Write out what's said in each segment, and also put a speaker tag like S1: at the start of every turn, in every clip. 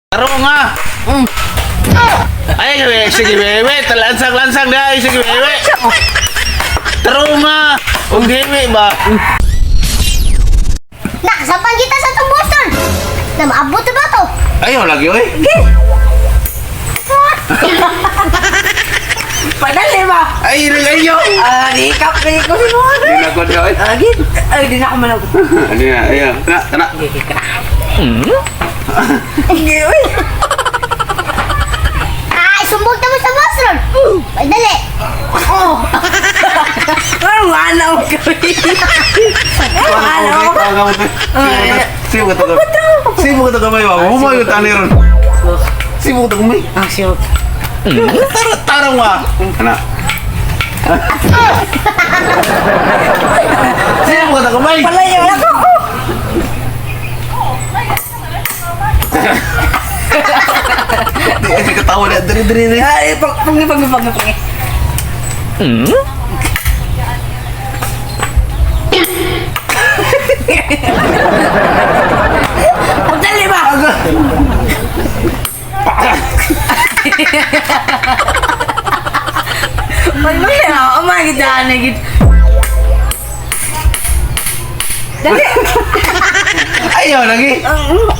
S1: Tarong nga. Ay, sige, wewe. Lansang, lansang na. Ay, sige, wewe. Tarong nga. Ug hiwi ba?
S2: Nakasapan kita sa itong Boston. Na maabot na ba to?
S1: Ayaw lagi, oy.
S3: Padali ba?
S1: Ay, ayaw.
S3: Ah, di ka ko si mo.
S1: Di na ko, oy.
S3: Lagi. Ay, di na ako malagot.
S1: Ano na, ayaw. Na, na.
S3: Hindi, uy.
S2: Ah, isumbog na mo sa Boston. Ay, dali.
S3: Oh. Parang wala mo kami. Wala mo.
S1: Sino ka to? Sino ka to kamay ba? Humayo tani ron. Sino ka to kamay?
S3: Ah, siyo.
S1: Tarong, tarong nga. Ana. Sino ka to kamay?
S3: Palayo na ko.
S1: Di kasi katawa na. Diri, diri, diri.
S3: Ay, pang pang pang pang pang. Padali ba? Pag na, oh my God, nagit. Dali.
S1: Ayaw lagi.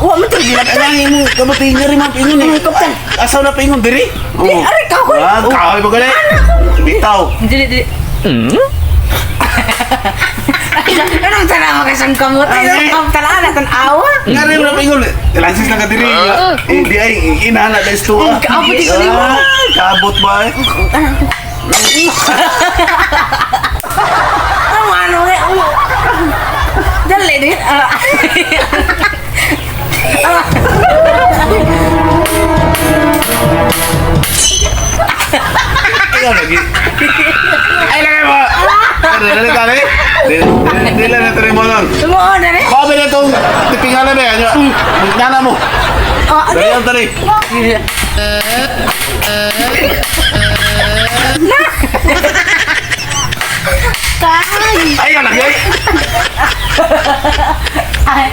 S3: Wa man to gilap.
S1: Ang imo kabuti nga rin mapingon eh.
S3: Kaptan.
S1: Asaw na pingon diri?
S3: Di, aray, kahoy.
S1: Ah, kahoy ba gali? Bitaw.
S3: Dili, dili. Anong tanawa ka siyang kamot?
S1: Ay.
S3: Ang tanawa na tanawa.
S1: Nga rin na pingon. Lansis lang ka diri. Eh, di ay inana na isto.
S3: Ang kaabot di ko nimo.
S1: Kaabot ba eh?
S3: Ang ano eh. Dali din. Ah.
S1: Ayaw lagi. Ay lagi mo. Dili dali. Dili na diri mo nun.
S3: Tumuon na rin.
S1: Kabe na itong tipingalan ba yan? Nana mo.
S3: Oh,
S1: Dali ang dali.
S2: Kay.
S1: Ayaw lagi.
S3: Ay.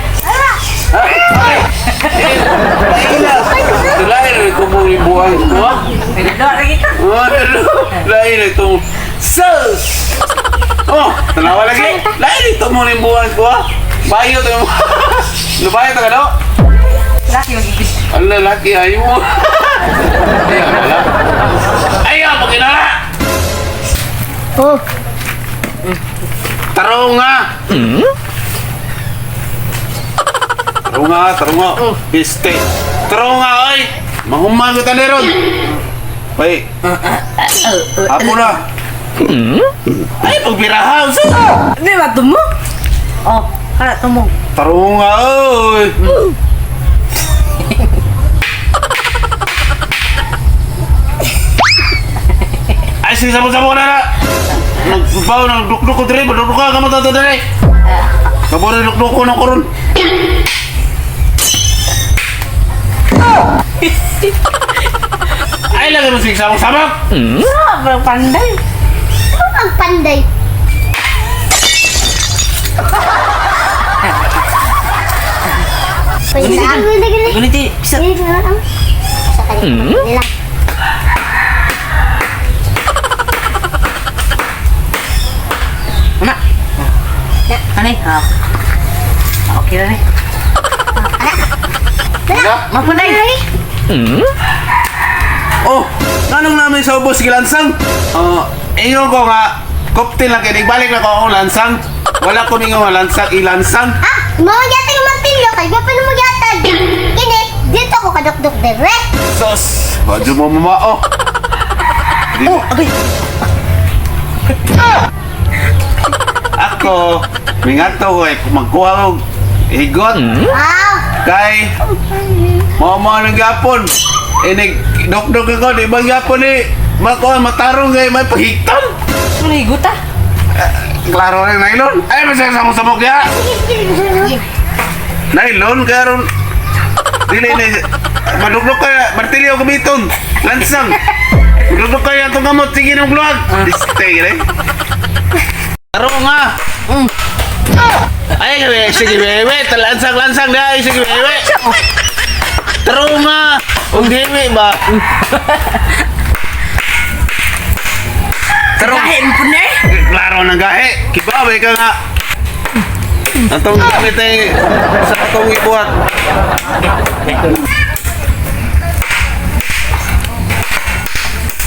S1: Lain ito mong ibuhan ko ah.
S3: Pinador lagi ka.
S1: Lain itong sus. Oh, tanawa lagi. Lain ito mong ibuhan ko ah. Bayo to mo. Lubayo to ka do?
S3: Laki magiging.
S1: Ang lalaki ayaw mo. Ayaw wala. Ayaw pakinala.
S2: Oh,
S1: Tarong nga. Tarong nga, tarong nga. Biste. Tarong nga, oy. Manghumang kita ni ron. Bay. Apo na. Ay, pagbiraha. Sa.
S3: Di ba tumo? Oh, kala tumo.
S1: Tarong nga, oy. Ay, sige, sabon-sabon na na. Nagbaw, nagdukduk ko dire. Madukduk ka, kamot na to dire. Kaburo, dukduk ko ng koron. Ay, lagi mo sige, sabong-sabong.
S3: Ah, parang panday.
S2: ano ang panday? Pwede na.
S3: Guniti, isa.
S2: Sa kanila. Nila.
S3: Una. Ano eh? Ah. Okay na ni.
S1: Wala?
S3: Mapunay.
S1: Oh, anong namin sa ubos gilansang? Oh, ingon ko nga, kopti lang kay balik na ko akong lansang. Wala ko mingon nga lansang, ilansang.
S2: Ah, mga yata yung martilyo kay pa mo yatag. Kini, dito ko kadukduk dire.
S1: Sos, badyo mo mamao.
S3: Oh, agay.
S1: Ako, mingato ko eh, magkuha ko higot.
S2: Wow.
S1: Kay, mao mao ng gapon. Eh, nagdokdok ako, di ba gapon eh, makuha, matarong kay may pahigtan.
S3: Ano higuta?
S1: Klaro na yung nylon. Ay, masaya sa mong samok ya. Nylon, karon. Dili na, madugdok kaya, martilyo gamiton. Lansang. Madugdok kaya itong gamot, sige ng vlog. Diste, gini. Tarong nga. Ay, sige, wewe. Lansang, lansang na. Ay, sige, wewe. Tarong nga. Ug dili ba? Tarong.
S3: Gahi mo po na eh.
S1: Klaro ng gahi. Kibaw ka nga. Atong gamit ay sa atong ibuhat.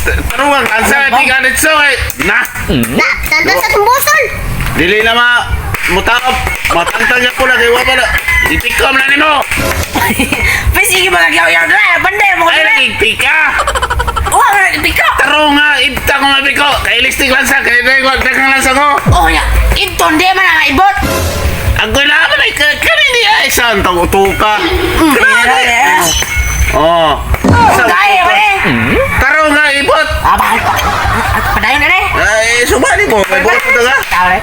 S1: Tarong ang kansa ti ganit so eh. Na.
S2: Na, tanda sa tumbusol.
S1: Dili na ma mutap. Matangtang ko na kay wa pa na. Ipikom na nimo.
S3: Pwes sige mga yaw-yaw na. Banday mo ko
S1: Ay
S3: na.
S1: lagi pika.
S3: Wa man ipiko.
S1: Tarong nga ibta ko mapiko. Kay listik lang sa kay dai wag kang lang sa ko.
S3: Oh ya, inton di man ang ibot.
S1: Ang kailangan ay kanini ay saan tong utuka.
S3: Grabe.
S1: Oh.
S3: Gahi mo eh.
S1: Tarong nga ibot.
S3: Ah, bahal pa. Padayon na eh.
S1: Ay, sumali mo. May buhat mo ka.
S3: Tao eh.